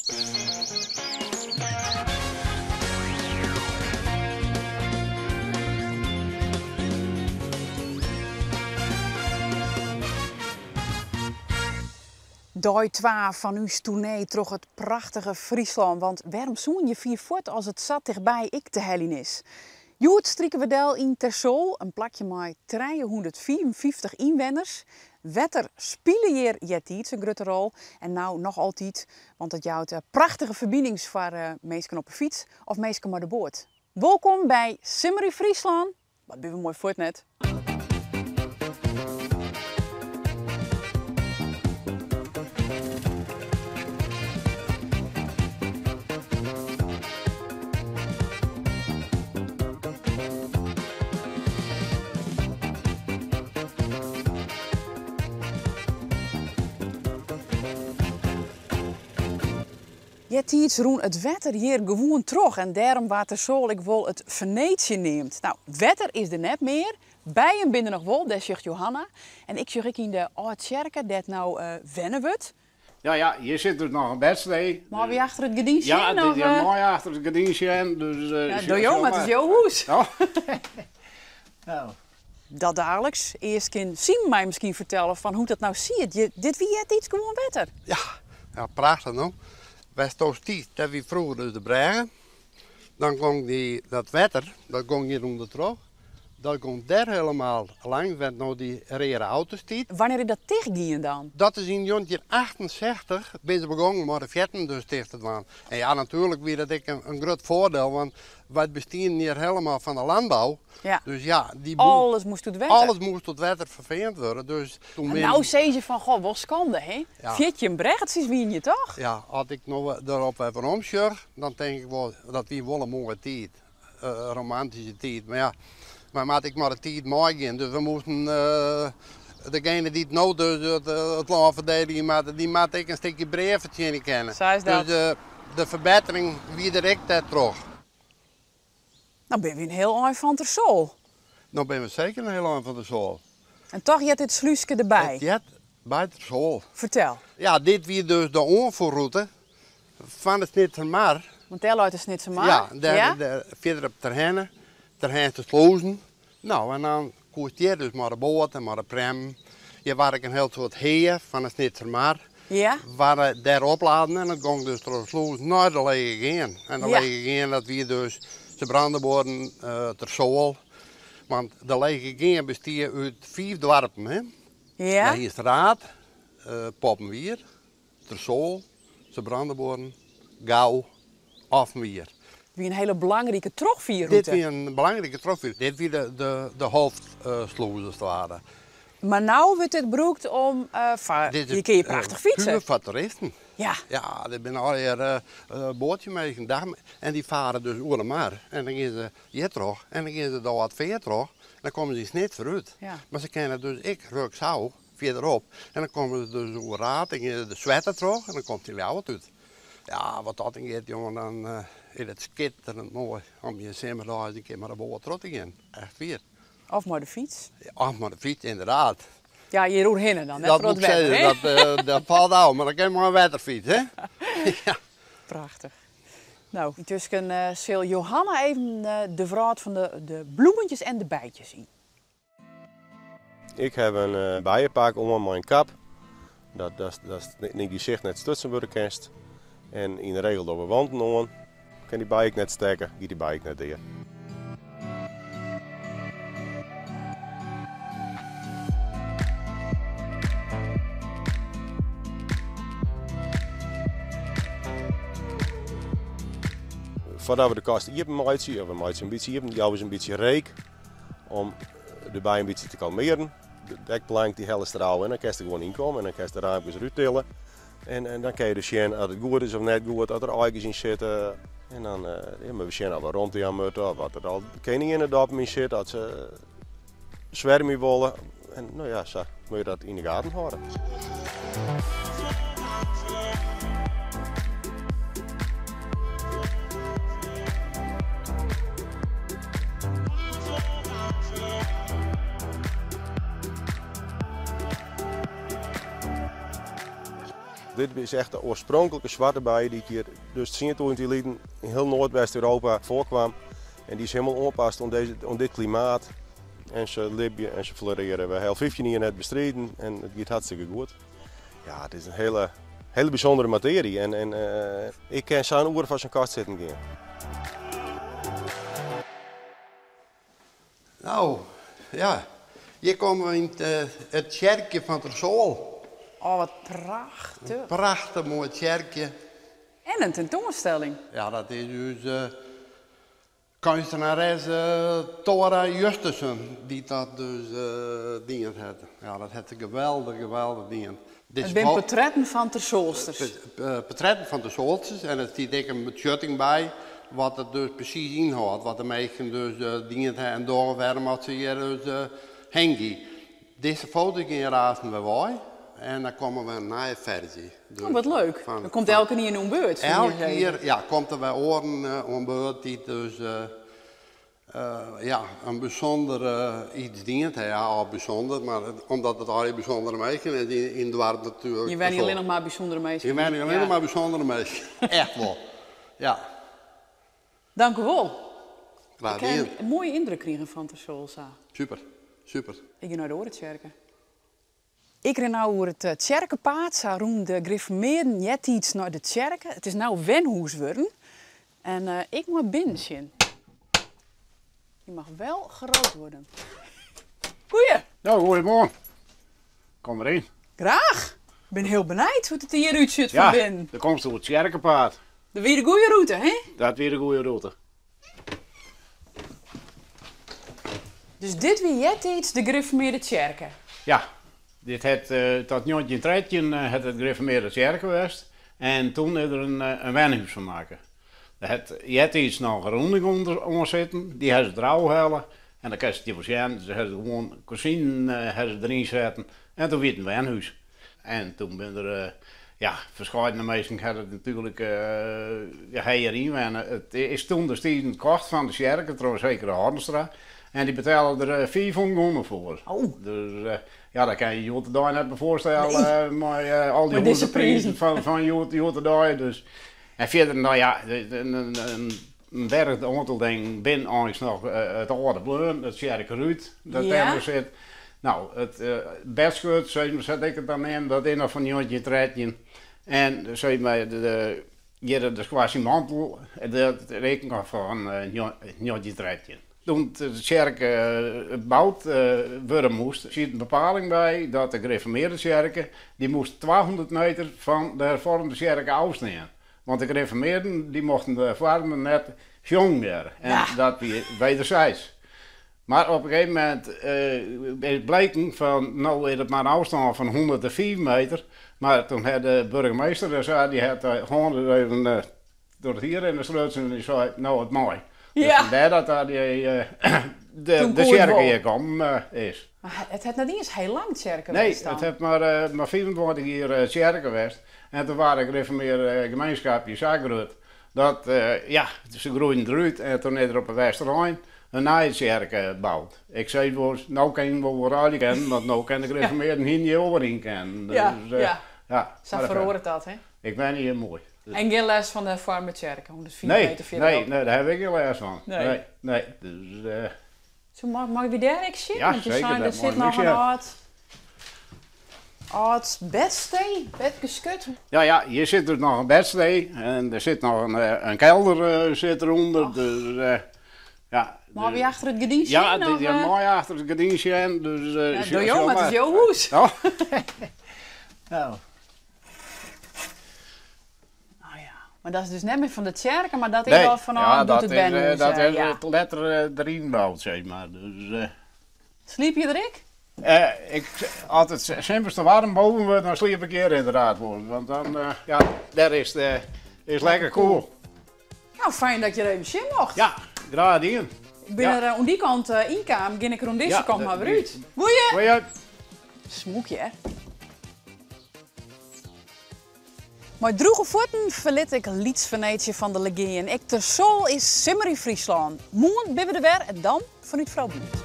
Dei twa fan ús toernee troch it prachtige Fryslân, want wêrom soene je fier fuort as it sa tichtby ek te heljen is? Hjoed strike we del yn Tersoal, in plakje mei 355 ynwenners. Wetter spile hjir eartiids in grutte rol en no noch altyd, want dat jout prachtige ferbinings foar minsken op 'e fyts of minsken mei de boat. Wolkom by Simmer yn Fryslân! Wat binne we moai fuort net. Eartiids rûn it wetter hjir gewoan troch en dêrom waard Tersoal ek wol it Venetië neamd. No, wetter is der net mear. Bijen binne der noch wol, dêr sjocht Johanna. En ik sjoch ek yn de âld tsjerke dêr't no wenne wurdt. Ja, ja, hjir sit dus noch in bedstee. Meie wy achter it gerdyn sjen? Ja, dit is moai achter it gerdyn sjen. Dus, ja, doe jo, mar it is jo hûs. Oh. Dat daliks. Earst kin Siem my miskien fertelle fan hoe't dat no siet. Dit wie eartiids gewoan wetter. Ja, ja prachtich no. Wêr'tsto stiest, dêr wie froeger dus de brêge. Dan gong dy, dat wetter, dat gong hjir ûndertroch. Dat gong dêr helemaal langs, wêr't no dy reade auto stiet. Wannear is dat tichtgien dan? Dat is yn njoggentjin achtensechstich binne se begongen mei de fearten dus ticht te dwaan. En ja, natuerlik wie dat ek in grut foardiel, want wy bestienen hjir helemaal fan de lânbou. Dus ja, dy boer, Alles moast út wetter. Alles moast út wetter ferfeand wurde. Dus toen En no sizze je fan, goh, wol skande, hè? Ja. 14 bregtsjes wiene hjir toch? Ja, as ik no derop wer werom sjoch, dan tink ik wol, dat wie wol in moaie tiid. Romantyske tiid. Mar ja, wy moatte ek mei de tiid meigean. Dus we moasten degene dy't no dus it lân ferdedigje moatte, dy moatte ek in stikje brea fertsjinje kinne. Sa is dat. Dus de ferbettering wie der ek dêrtroch. No binne we in hiel ein fan Tersoal. No binne we seker in hiel ein fan Tersoal. En toch heart dit slúske derby. It heart by Tersoal. Fertel. Ja, dit wie dus de oanfoerrûte fan de Snitsermar. Want dêr leit de Snitsermar. Ja, dêr, dêr fierder op Terherne, Terhernster Slûzen. No, en dan koest hjir dus mei de boat en mei de premmen. Hjir waard ek in hiel soad hea fan de Snitsermar. Waard dêr opladen en dat gong dus troch de slûs nei de Lege Gean. En de Lege Gean dat wie dus Sibrandabuorren, Tersoal. Want de Lege Gean bestie út fiif doarpen. Hè? Dêr hiest Raard, Poppenwier, Tersoal, Sibrandabuorren, Gau, Offenwier. Dit wie in hiele belangrike trochfierrûte. Dit wie in belangrike trochfierrûte. Dit wie de hoofdslûs as it ware. Mar no wurdt dit brûkt om foar, Dit hjir is kinne je prachtich fytse. puer foar toeristen. Ja, dit binne allegear boatsjeminsken, en dy fare dus oer de mar en dan gean se hjir troch en dan gean se de Aldfeart troch en dan komme se yn Snits foarút. Mar se kinne dus ek rjochtôf fierderop en dan komme se dus oer Raard en gean se de Swette troch en dan komt yn Ljouwert út. Ja, wat dat oangiet, jonge, dan is it skitterend moai om hjir simmerdeis in kear mei de boat troch te gean. Echt wier. Of mei de fyts. Of mei de fyts, ynderdaad. Ja, hjir oerhinne dan, net Dat troch moet it ik wetter, sizze, hè? dat falt ôf, mar dan kin mei in wetterfyts, hè? Ja. Prachtich. No, yntusken sil Johanna even de wrâld fan de bloemetjes en de bijtjes yn. Ik haw in bijepak oan mei in kap, dat datst yn gesicht net stutsen wurde kinst. En yn de regel dogge we wanten oan, kin dy bij ek net stekke, giet dy bij ek net dea. Foardat we de kast iepen meitsje, of we meitsje in bytsje iepen, jouwe se in bytsje reek om de bij in bytsje te kalmearen. De dekplank dy hellest derôf en dan kinst der gewoan yn komme en dan kinst de raampkes derút tille. En dan kinne je dus sjen oft it goed is of net goed, oft der aaikes yn sitte. En dan ja, moatte we sjen oft we romte jaan moatte of oft der al keninginnedoppen yn sitte, oft se swermje wolle. En no ja, sa moatte je dat yn de gaten hâlde. Dit is echt de oarspronklike swarte bij dy't hjir dus 10.000 jier lyn yn hiel Noardwest-Europa foarkwam. En dy is hielendal oanpast oan, deze, oan dit klimaat. En se libje en se florearje. We ha al 15 jier net bestriden en it giet hartstikke goed. Ja, it is in hiele, hiele bysûndere matearje en, en ik kin sa in oere foar sa'n kast sitten gean. Nou, ja. Hjir komme we yn it tsjerkje fan Tersoal. Oh, wat prachtich. In prachtich moai tsjerkje. En in tentoanstelling. Ja, dat is ús keunstneres Thora Justussen dy't dat dus dien hat. Ja, dat hat se geweldich, geweldich dien. It binne portretten fan Tersoalsters. Portretten fan Tersoalsters en der stiet ek in betsjutting by wat it dus presys ynhâldt, wat de minsken dus dien ha en dogge, wêrom oft se hjir dus hingje. Dizze foto's gean hjir aansten wer wei en dan komme wer in nije ferzje. Oh, wat leuk. Dan komt elkenien oan beurt. Elk jier ja, komt der wer oaren oan beurt dy't dus ja, in bysûnder iets dien ha. Ja, of bysûnder, mar omdat it allegear bysûndere minsken is yn it doarp natuerlik. Hjir wenje allinnich mar bysûndere minsken. Hjir wenje allinnich mar bysûndere minsken, echt wol. Ja. Dank u wol. Graach dien. Ik ha in moaie yndruk krigen fan Tersoal sa. Super, super. Ik gean nei de oare tsjerke. Ik rin no oer it tsjerkepaad, sa rûnen de grifformearden eartiids nei de tsjerke. It is no wenhûs wurden en ik mei binnen sjen. Je mag wel gerookt worden. Goeie! No, goeiemoarn. Kom deryn. Graach! Ik bin hiel benijd hoe't it der hjir útsjocht fan binnen. Ja, do komst oer it tsjerkepaad. Dat wie de goede rûte, hè? Dat wie de goede rûte. Dus dit wie eartiids de grifformearde tsjerke? Ja, dit hat tot 1913 hat it grifformearde tsjerke west en toen is der in wenhûs fan makke. Der hat eartiids noch in rûning ûnder oan sitten, dy ha se derôf helle en dan kinst it wol sjen, se ha gewoan kozinen ha se deryn setten en toen wie it in wenhûs. En toen binne der, ja, ferskeidene minsken ha it natuerlik, ja, ha hjir ynwenne. It is toen destiden kocht fan de tsjerke troch in sekere Hornstra en dy betelle der 500 gûne foar. Oh. Dus ja, dat kin je hjoed-de-dei net mear foarstelle mei al dy hûzeprizen fan hjoed-de-dei. Dus, en fierder, no ja, in berch oantal dingen binne eins noch it âlde bleaun, it tsjerkerút dat dêr noch sit. No, it bedskut, sa't ik it dan neam, dat is noch fan 1913. En sis mar, de, hjir de skoarstienmantel, dat is ek noch fan 1913. Doe't de tsjerke boud wurde moast, siet in bepaling by dat de gereformearde tsjerke, dy moast 200 meter fan de herfoarmde tsjerke ôfstean. Want de gereformearden dy mochten de herfoarmen net sjongen hearre. En dat wie wederzijds. Mar op in gegeven momint is bleken fan no is it mar in ôfstân fan 105 meter. Mar toen hat de burgemeester sei, dy hat de hân der even troch it hier hinne strutsen en dy sei no it mei. Dus fandêr dat daar dy de tsjerke hjir kommen is. Mar it hat net iens hiel lang tsjerke west dan? Nee, it hat mar 25 jier tsjerke west. En toen waard de gereformearde gemeenskap hjir sa grut dat ja, se groeiden derút en toen is der op de Westerein in nije tsjerke boud. Ik sis wolris, no kin ik wol wer ruilje kinnen, want no kin de gereformearden hiene hjir wol wer yn kinnen. Ja, ja. Ja. Sa feroaret dat, hè? Ik wenje hjir moai. En gjin lêst fan de herfoarme tsjerke, 104 meter fierderop? Nee, nee, dêr haw ik gjin lêst fan. Nee, nee. Dus, Zo, meie wy dêr ek sjen? Ja, Want je seker, seinen, der dat sit mei noch ik in sjen. âld, âld bedstee, bedgeskut. Ja, ja, hjir sit dus noch in bedstee en der sit noch in kelder sit derûnder. Dus ja. Meie wy achter it gerdyn sjen? Ja, of, ja, meie achter it gerdyn sjen. Dus, Ja, doe jo, mar it is jo hûs. Oh. Nou. Oh ja, mar dat is dus net mear fan de tsjerke, mar dat is al fanôf doe't it wenhûs. Dat is letter deryn boud, sis mar. Dus, Sliepe je der ek? Ik, as it simmers te waarm boven wurdt, dan sliep ik hjir ynderdaad wol. Want dan, ja, dêr is it is lekker koel. Nou, fijn dat ik hjir even sjen mocht. Ja, graach dien. Ik bin der oan dy kant ynkaam, gean ik der oan dizze kant mar wer út. Goeie! Goeie! Smûk hear. Mei drûge fuotten ferlit ik Lyts Venetië fan de Legeaën. Ek Tersoal is simmer yn Fryslân. Moarn binne we der wer en dan fanút Froubuert.